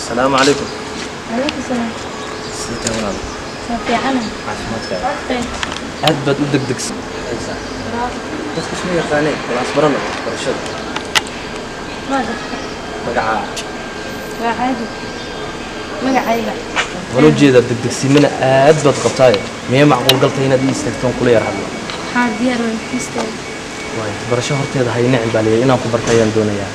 Asalaamu calaykum. Calaykum salaam. Sidee tahay, walaal? Soo fiicana. Caafimaadkaaga? Khayr. Aad baad u degdegsan. Dadka isma yaqaaneen, walaas barano barashada. Waa garta. Magacaa? Waa caadi. Magacayga. Waan u jeedaa, degdegsimana aad baad qabtaaye. Miyay macquul galtay inaad ii istaagtoon kula yar hadlo? Maxaa diyaar way kiistay. Waay, barasho horteeda hay nicin baa leeyahay. Inaan ku barta ayaan doonayaa.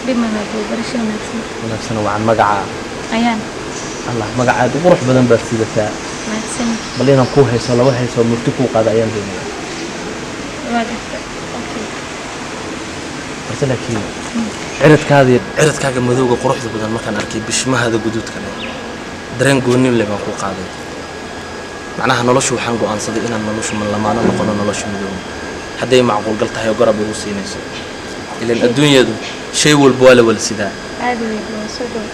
Dhib ma laha, barasho wanaagsan. Wanaagsan wacan. Magacaa? Ayaan. Allah, magacaad u qurux badan baad sidataa. Mahadsan. Bal inaan kuu hayso, laba hayso murti kuu qaada ayaan doonayaa. Waa garta. Okay. Balse laakiin ciridkaadii, ciridkaaga madowga quruxda badan markaan arkay, bishmahaada guduudka leh, dareen gooni leh baan kuu qaaday. Macnaha noloshu waxaan go'aansaday inaan noloshu lamaano noqono, nolosha midoobo, hadday macquul gal tahay oo garab igu siinayso. Ilan adduunyadu shay walba waa la wala sidaa. Caadi way, waa soo dhow.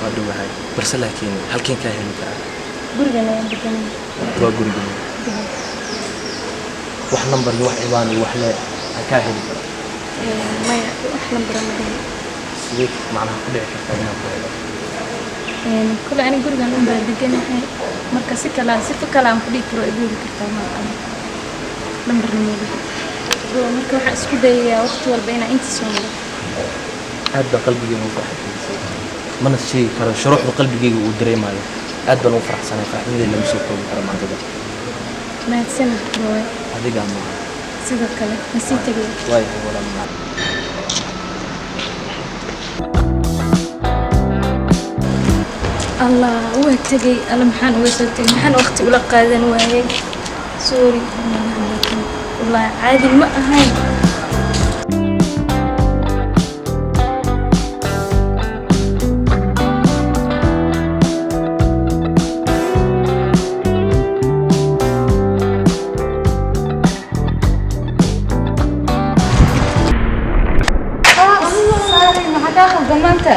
Waa dhowahay, balse laakiin halkeen kaa heli karaa? Gurigan ayaan deganay. Waa gurigan? Wax nambar iyo wax ciwaan iyo wax le aan kaa heli karo? Maya, wax lambara ma dhihin. Sidee macnaha ku dhici kartaa inaan ku helo? Kule ani gurigan un baan deganahay. Marka si kale, sifo kale aan ku dhihi karo igu heli kartaa ma aqaan. Lambarna ma lihi. Marka waxaan isku dayayaa waqti walba inaan inta soo maro. Aad baa qalbigeyga u farxad, mana sheegi karo shuruuxda qalbigeyga uu dareemayo. Aad baan ugu faraxsanay, farxadayda lama soo koobi karo maantada. Mahadsanid, bro. Adigaa maaha. Sidoo kale ma sii tegay. Waayahay, walaal macaan. Allah, waa tegay. Alla, maxaan uga soo tegay? Maxaan waqti ula qaadan waayay? Sorry, wallahi caadi ma ahayn. Maxaa kaa khaldan maanta?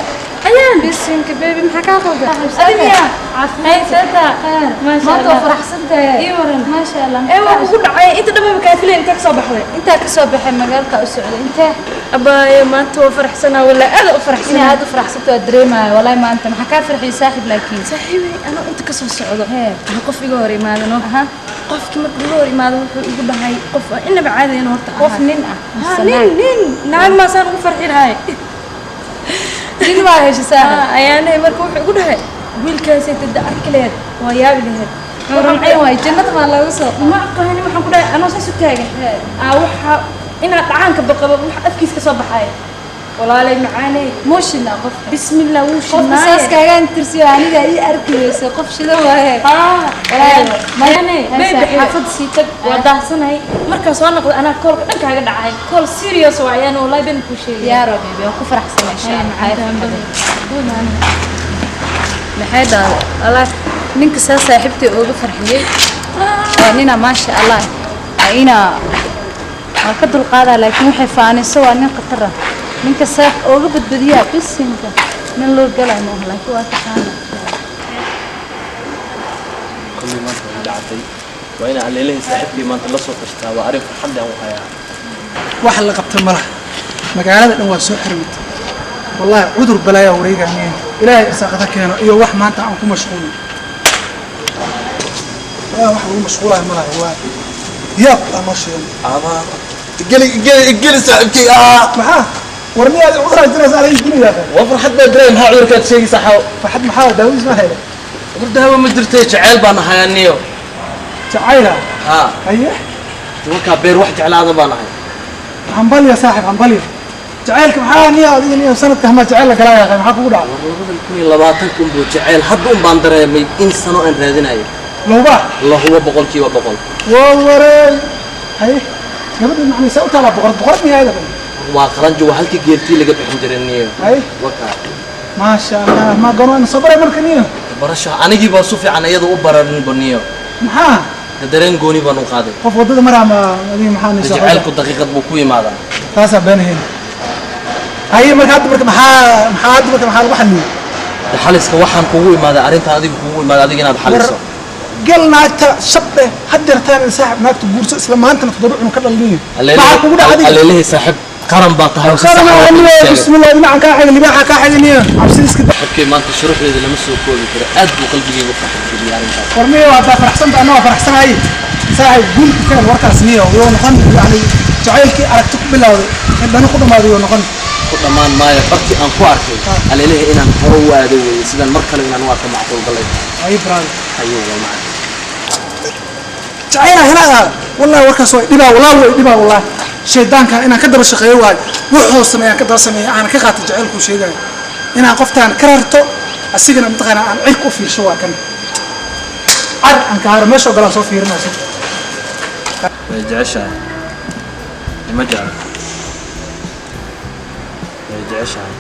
Ayaan. Bisinka, baby, maxaa kaa khaldan? Adiga haysata. Maasha Maanta waa Allah. faraxsan tahay. Ii waran. Maasha Allah. Ee, waa kugu dhacay inta dhanba kaafilay. Inta ka soo baxday? Intaa ka soo baxay, magaalka u socday. Intee? Abaaye, maanta waa faraxsanaa, walaa aad u Inaa faraxsanaa. aad u faraxsanto waa dareemaya wallahi. Maanta maxaa kaa farxiyay, saaxib, laakiin? Saaxiibay, anoo inta ka soo socdo Hee. waxaa qof iga hor imaadano. Qofkii markuu iga hor imaado, wuxuu igu dhahay qof aan inaba caadayn horta Qof ahaa. nin ah? Ha, nin, nin naag maasaan ugu farxi lahay. Nin waa heshay, saaxib. Ayaanay marka wuxuu igu dhahay wiilkaasay tada arki laheyd waa yaabi laheyd. Runceen waay, jannada maa looga soo Ma aqaani. Waxaan ku dhahay anoo saas u taagan waxa inaad dhacaanka baqabo, wax afkiis ka soo baxaya, walaalay macaaney. Muushina qofka. Bismillah, wuu Qofka shinaaye. saas kaaga intirsiyo aniga ii arki weyse, qof shidan waaye. Ayaanay. Hay, Baby, saaxiib. xaafad sii tag, waa daahsanahay. Markaan soo noqdo anaa koolka dhan kaaga dhacay. Kool serious waa ayaan, wallahi been kuu sheegay. Diyaaro, baby, waan ku faraxsanay, insha Allah. Maxay dhahday? Wallahi ninka saa saaxiibtay ooga farxiyey waa nina, maasha Allah. Waa ina waa ka dulqaadaa, laakiin waxay faaniso waa nin khatar ah. Ninka saa ooga badbadiyaa, bisinka, nin loo galay maaha, laakiin waa taqaana. Kolley maanta way dhacday, waa inaan alleelahii saaxiibkii maanta la soo tashtaa. Waa arrin farxad leh aan u hayaa. Wax la qabta ma laha, magaalada dhan waa soo xirmata. Wallaahi cudur balaayaa wareegaaniye. Ilaahay irsaaqada keeno iyo wax maanta aan ku mashquulno. Waa wax lagu mashquulayo ma laha, waa yaab aan noo sheegay. Geli, geli, geli, saaxiibkay ah. Maxaa war miyaad cuduraa jiraysa aniga geliyaa? Waa farxad baa dareem. Maxaa cudurkaad sheegaysaa, xaw? Farxad maxaa daawadiis ma hayla? War daawo ma jirtay, jaceyl baan ahay aniyo. Jacayla? Haa. Haye. Nimankaa beer wax jeclaada baan ahay. Hambalya, saaxib, hambalya. Jacaylka maxaa niya adiga niya sanadka hamaa jacayl la galaa yaaqay? Maxaa kugu dhacay? War 2020 unbuu jaceyl hadda un baan dareemay, in sano aan raadinayo. Lowba. La hubo 100%. Waa wareey. Haye, gabadha macnaysaa u taalaa? Boqorad, boqorad miyaa ayada? Waa qaranjo, waa halkii geeltii laga bixin jiray niyo. Haye. Wakaa. Maasha Allah, ma gono soo baray marka niyo? Barasho anigii baa su fiican iyada u baraninba niyo. Maxaa? De dareen gooni baan u qaaday. Qof waddada maraa ma adiga maxaa De naysaa? Jacaylku daqiiqad buu ku yimaadaa. Taasaa beenahayn. Haye, marka hadda marka maxaa hadda marka maxaa lagu xaliyey? De xaliska waxaan kugu imaaday, arrintan adiga kugu imaaday, adiga inaad xaliso. Gal naagta shabdhe haddeertaan, saaxib, naagta guurso isla maantana, 7 cunug ka dhaliniyo. Maxaa kugu dhacay adiga? Aleelihii saaxiib. Qaran baa tahay oo si sax ah Qaran loo sheegay. Bismillah, dhinacan kaa xiga, libaaxa kaa xiga, niyo cabsida iska daa. Saaxiibkay, maanta shuruuxdeeda lama soo koobi karo. Aad buu qalbigayga u farxad geliyay arrintaas. Warmiyo, haddaa faraxsanta, anna waa faraxsanahay saaxiib. Guulka keen warkaas niyo yoo noqon, yani jacaylkii aragti ku bilowday in dhani ku dhamaaday yoo noqon. Ku dhammaan maayo. Bartii aan ku arkay aleeleha inaan hore u aado weeye, sidaan mar kale inaan u arko macquul galay. Ay brother. Ayuu waa macna. Jacayla helaa, wallahi warkaas way dhibaa, wallahi way dhibaa, wallahi shaydaankan inaan ka daba shaqeeyo waayo. Wuxuu sameeyaan ka daba sameeya, aan ka qaatay jacaylkuu sheegayo inaan qoftaan ka rarto, asigana mataqaanaa aan cirka u fiirsho. Waa kan car aan ka haro meesha ogolaan soo fiirinayso. Way jeceshahay, ima jeclo. Way jeceshahay,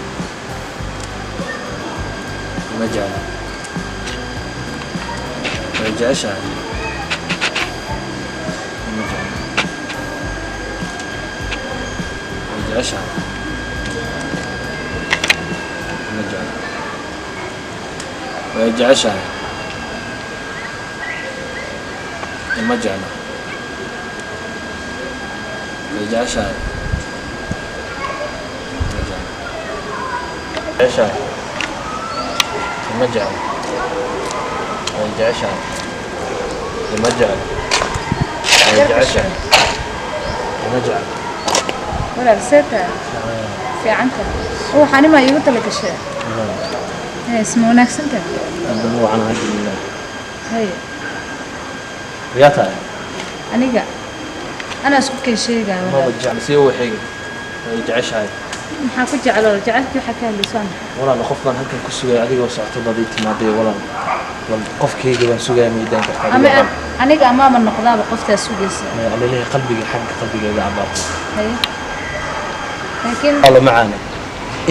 ima jeclo. Way jeceshahay, ima jeclo. Way jeceshahay, ima jeclo. Way jeceshahay, ima jeclo. Way jeceshahay, ima jeclo. Jeceshahay, ima jeclo. Way jeceshahay, ima jeclo. Way jeceshahay, ima jeclo. Walaal, see tahay? Fiicanta? Ruuxani maa iigu tala gashay? Haye, isma wanaagsan tahay? Haddana wacan, alxamdulilah. Haye. Yaa tahay? Aniga anaa isku kay sheegaya. Maba Walaal. Jecel sii waxayga way jeceshahay. Maxaa ku jeclo? Jecelkii waxaa ka hadlaysaa maxay? Walaal, qof baan halkan ku sugaya. Adigoo socoto baad ii timaaday walaal. Bal qofkayga baan sugaya, miidaan kartaa? Ama adigoo aniga amaama noqdaaba qoftaa sugaysa. Maya, alelehi qalbiga, xagga qalbigayga abaartay. Haye, laakiin Walaalo macaane,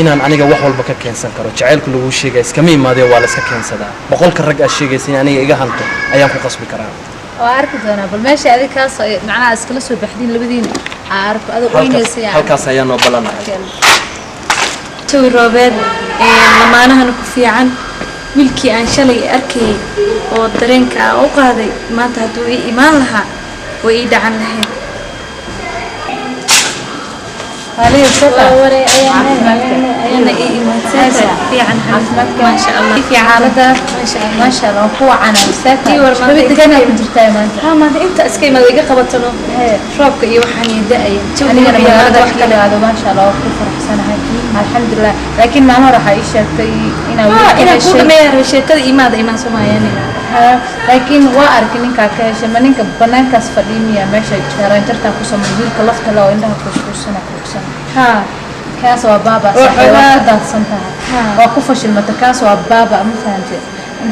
inaan aniga wax walba ka keensan karo. Jacaylku laguu sheegaya iskama imaadee, waa la iska keensadaa. 100-ka rag aad sheegaysa in aniga iga hanto ayaan ku qasbi karaa. Waa arki doonaa. Bal meesha adig kaas macnaha iskala soo baxdiin labadiina aa arko adoo oynaysa yani. Halkaas ayaa noo ballanahay. Jawi roobeed lamaanahana ku fiican. Wiilkii aan shalay arkayay oo dareenka aan u qaaday, maanta hadduu ii imaan lahaa way ii dhacan lahayd. Qaaliya, soo Waa waray ayaana ii imaadsan fiican, maasha Allah, fiican. Xaaladda? Maasha Allah. Maasha Allah, waan ku wacanaa. Ii war maanta. Jawi deganaa ku jirtaa maanta. Haa, maanta inta iska imaada iga qabatano roobka iyo waxaan iyo da-aya. Jawiga Anigana iyo magaalada maanta wax wax ka dhigaado, maasha Allah, waan ku faraxsanahay, alxamdulilah. Laakiin maalmo hore waxaa ii sheegtay inaa Haa, wiil ka inaan kuu heshay. dhameeya rabay sheekada. Imaada imaan Soomaaliya. Haa, laakiin waa arkay ninkaa ka heshay. Ma ninka banaankaas fadhiya miya, meesha jaranjartaa ku samay, wiilka lafta le oo indhaha kuuskuusana, quruxsan? Haa. Kaas waa baaba. Oo Saaxiib, waa xogaa. ku daadsan tahay. Haa. Waa ku fashilmata. Kaas waa baaba, ma fahante?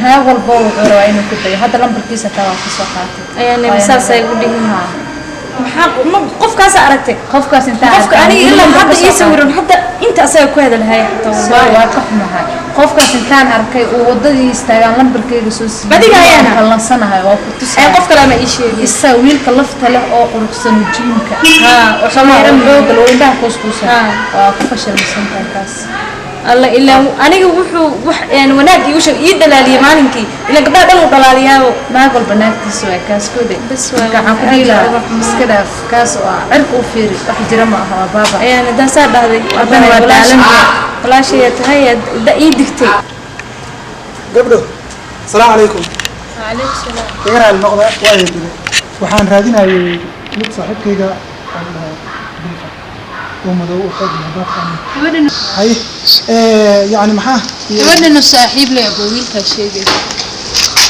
Naag walbo wuxuu rabaa inuu ku dayo. Hadda lambarkiisa taa waa kasoo qaatay. Ayaana Waa saas ay u dhihin. Haa. Maxaa ma qofkaas aragtay? Qofkaas intaa Qofka arkaan, aniga ilaa lambar hadda kasoo ii qaatay. sawiran, hadda inta asaga ku hadalhaya xataa. Soo wallahi. waa ka xumahay. Qofkaas intaan arkay uu wadadii istaagaan, lambarkayga soo siiyey. Adiga ayaana? Waan kallansanahay, waa ku Ay tusaya. qof kale ama ii sheegay. Isaga, wiilka lafta leh oo quruxsan, jiimka. Haa, oo Soma dheeran. Xooga loo indhaha kuuskuusan. Haa. Waa ku fashilmaysantahay kaas. Alla ilaa aniga wuxuu wax een wanaag iigu sheeg, ii dhalaaliyay maalinkii, ilaa gabdhaha dhan uu dhalaaliyaabo. Naag walba naagtiisa waa kaas kode. Bas waay, Marka waxaan ku dhihi aad lahaa, iska dhaaf kaas oo ah cirka u fiiri, wax jira ma aha, waa baaba. Ayaan haddaan saa dhahday. Haddana waa daalan. Walaashaya tahay da ii digtay. Gabdho, asalaamu calaykum. Calaykum salaam. Iga raali noqda, waa idin dhibay. Waxaan raadinayay mid saaxiibkayga aan dhaho Xudayfa oo madow oo xoog leh, haddaad taqaaniin. Gabadhan. Haye, yacni maxaa Gabadhanu saaxiib leh buu wiilkaa sheegaysa.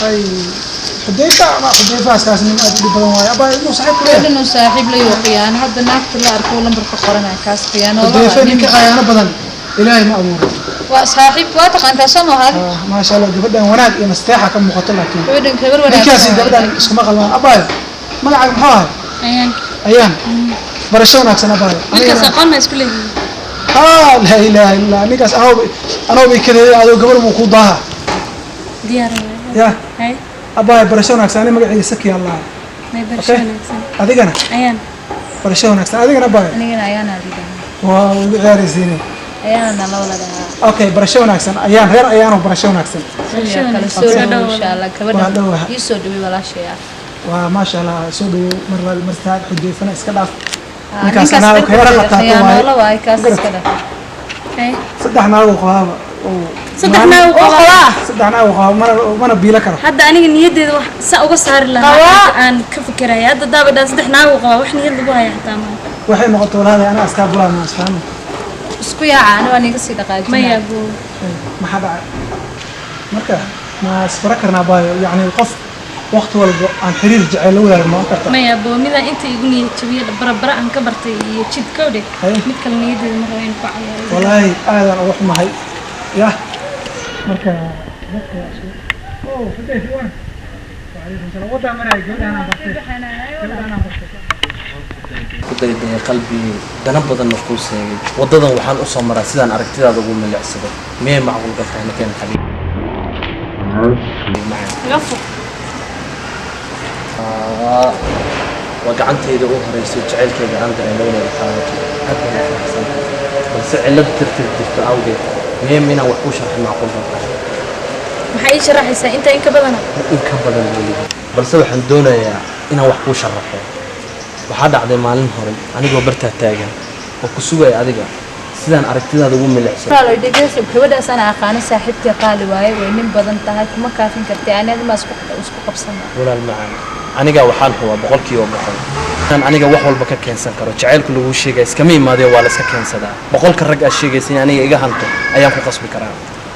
Ay, Xudayfa ama Xudayfahaas, kaas nin aad u dhib badan waaye. Abaa inuu saaxiib ku leeyahay. Gabadhanu saaxiib leh oo khiyaano, hadda naagta la arko lambarka qoranaya, kaas khiyaano. Xudayfa ninka khayaano badan Ilaahay ma abuuray. Waa saaxiib, waa taqaantaa soo maaha? Ah, maasha Allah, gabadhan wanaag iyo nasteexa ka muuqato, laakiin Gabadhan gabar wanaagsan ninkaasi waaye. gabadhan iskuma qalmaan. Abaayo, magacaaga muxuu ahay? Ayaan. Ayaan, barasho wanaagsan abaayo. Wiilkaas aqoon ma isku leeyihiin? Haa, laa ilaaha illa, ninkaas anoo bay kadeeyay adoo gabar muu ku daaha. Diyaar waaye. Ya. Hay. Abaayo, barasho wanaagsan. Ani magacayga Saki Allah. May barasho Okay. wanaagsan. Adigana? Ayaan. Barasho wanaagsan adigana abaayo. Anigana ayaana lidhahaa. Waa ugu ciyaaraysiine. Ayaana nala wada dhahaa. Okay, barasho wanaagsan ayaan, reer ayaano, barasho wanaagsan. Sidoo kale, soo Soo dhawow. dhawow. Insha Allah. Waa Gabadha dhawaha. ii soo dhaway, walaashay ah. Waa maasha Allah, soo dhawow mar labaad, mar saddexaad. Xudayfana iska dhaaf. Ninkaas anaa ka yara qataato. Khiyaanoolo waay kaas, iska dheh. Haye. Saddex naag uu qabaaba oo Saddex naag uu qabaa? Saddex naag uu qabaa, mana biilo karo. Hadda aniga niyaddeeda wax saa uga saari lahaa Qabaa. Aan ka fikiraya hadda daabadhaan saddex naag uu qabaa, wax niyad lagu haya xataa maaha. Waxay noqoto walaalay, anaa iskaa bulaa, ma isfahmo. Isku yaaca, ani waan iga sii dhaqaajinaa. Maya buu. Maxaa dhacay marka? Ma isfara karnaa baayo? Yacni qof waqti walba aan xiriir jecel la wadaag ma karta. Maya buu, midaan inta igu niyad jabiye, barabara aan ka bartay iyo jid kowdhe. Haye. Mid kale niyaddeeda ma rabo in ku cayaaro. Walaahi aadaan uga xumahay yah. Marka dadka oh fadhi waan. وعليكم السلام. Wadaa maraya, gabadhaan bartay, gabadhaan bartay. Ku daydaya qalbi dana badanna kuu seegay. Waddadan waxaan u soo maraa sidaan aragtidaada ugu milicsado. Miyay macquul gal tahay nakeen xabiib macaan? Iga fog. Waa gacantayda u horeysay jacaylkayga aan dareemo inay qaadato. Aad baan u faraxsanahay, balse cillad darteed jirto awgeed miyay inaan wax kuu sharxin macquul gal tahay? Maxaa ii sharaxaysaa intaa in ka badana? In ka badan weliba, balse waxaan doonayaa inaan wax kuu sharaxo. Waxaa dhacday maalin hore anigoo bartaa taagan oo ku sugaya adiga sidaan aragtidaada ugu milicsado. Walaalo, dhegeyso, gabadhaas ana aqaano, saaxiibtii qaali waaye, way nin badan tahay, kuma kaafin kartay. Ani adima isku qabsana. Walaal macaan, aniga waxaan hubaa 100% inaan aniga wax walba ka keensan karo. Jacaylku laguu sheegaya iskama imaadee, waa la iska keensadaa. 100-ka rag aad sheegaysa in aniga iga hanto ayaan ku qasbi karaa.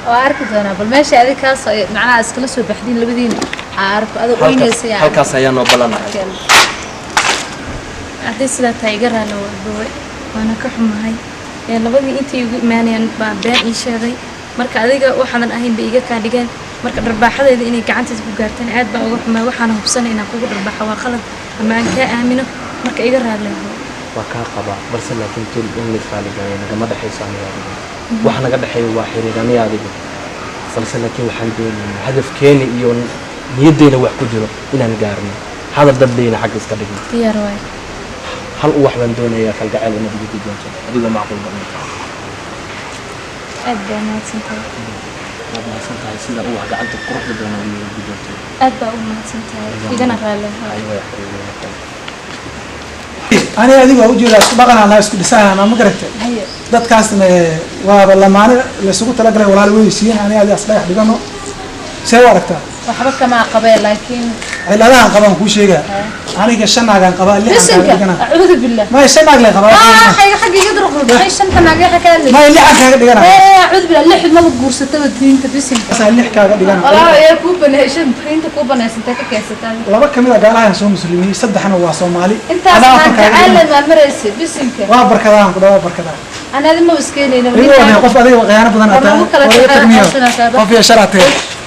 Waa arki doonaa, bal meesha adig kaas macnaha iskala soo baxdiin labadiina aa arko adoo Halkaas oynaysa yani. Halkaas ayaa noo ballanahay. Haddii sidaa tahay iga raali walbawe, waana ka xumahay. Ee labadii intay igu imaanayaan baa been ii sheegay. Marka adiga waxaadan ahayn bay iga kaa dhigeen. Marka dharbaaxadeeda inay gacanteeda ku gaartaan aad baan uga xumahay. Waxaana hubsanay inaan kugu dharbaaxo waa qalad ama aan kaa aamino. Marka iga raali. Waa kaa qabaa, balse laakiin tul in mid qaaligaaya nagama dhexayso aniga adiga. Waxa naga dhexeeya waa xiriir aniga adiga, balse laakiin waxaan doonaynaa hadafkeeni iyo niyaddeyna wax ku jiro inaan gaarno, hadal dadleyna xagga iska dhigno. Diyaar waay. Hal uwax baan doonayaa kalgacayl inaad igu guddoonto adigoo macquul badan tahay. Aad baa mahadsan tahay. Waad mahadsan tahay sida uwax gacanta quruxda badan oo iigu guddoontay. Aad baa u mahadsan tahay, igana raali ahaa. Ay way xiriireen. Ani adiga waa ujeedaa, isku dhaqanaa nahay, isku dhisaana, ma garatay? Dadkaasna waaba lamaane laysugu talagalay, walaal weysiin. Ani adiga as dhagax dhigano, see u aragtaa? Waxba kama qabee, laakiin Ciladahan qabaan kuu sheegaa. Aniga shan naagaan qabaa, lixan kaaga bisinka dhigana. Acuudu billah. Maya, shan naag lay qabaa. Ah, xagga xagga iga durq, maxay shanta naag waxa ka hadlay? Maya, lixan kaaga dhigana. Ee, acuudu billah, lix maba guursataba diinta, bisinka. Asaa lix kaaga dhigana. Walaa ayaa kuu baneeyay shan? Diinta kuu baneysantay ka keensataa? Laba kamid a gaalahan soo muslimiin, saddexna waa Soomaali. Intaas Adaa maan afar kaaga jacayl dhigana. maa maraysa, bisinka. Waa barkadahan ku dhawa, waa barkadaha. Anaadi ma iskeenayna. Igu wadee qof adiga khiyaano badan War ataa lagu kala war iga tagmiyo. taxaa- Qof iyo sharatee.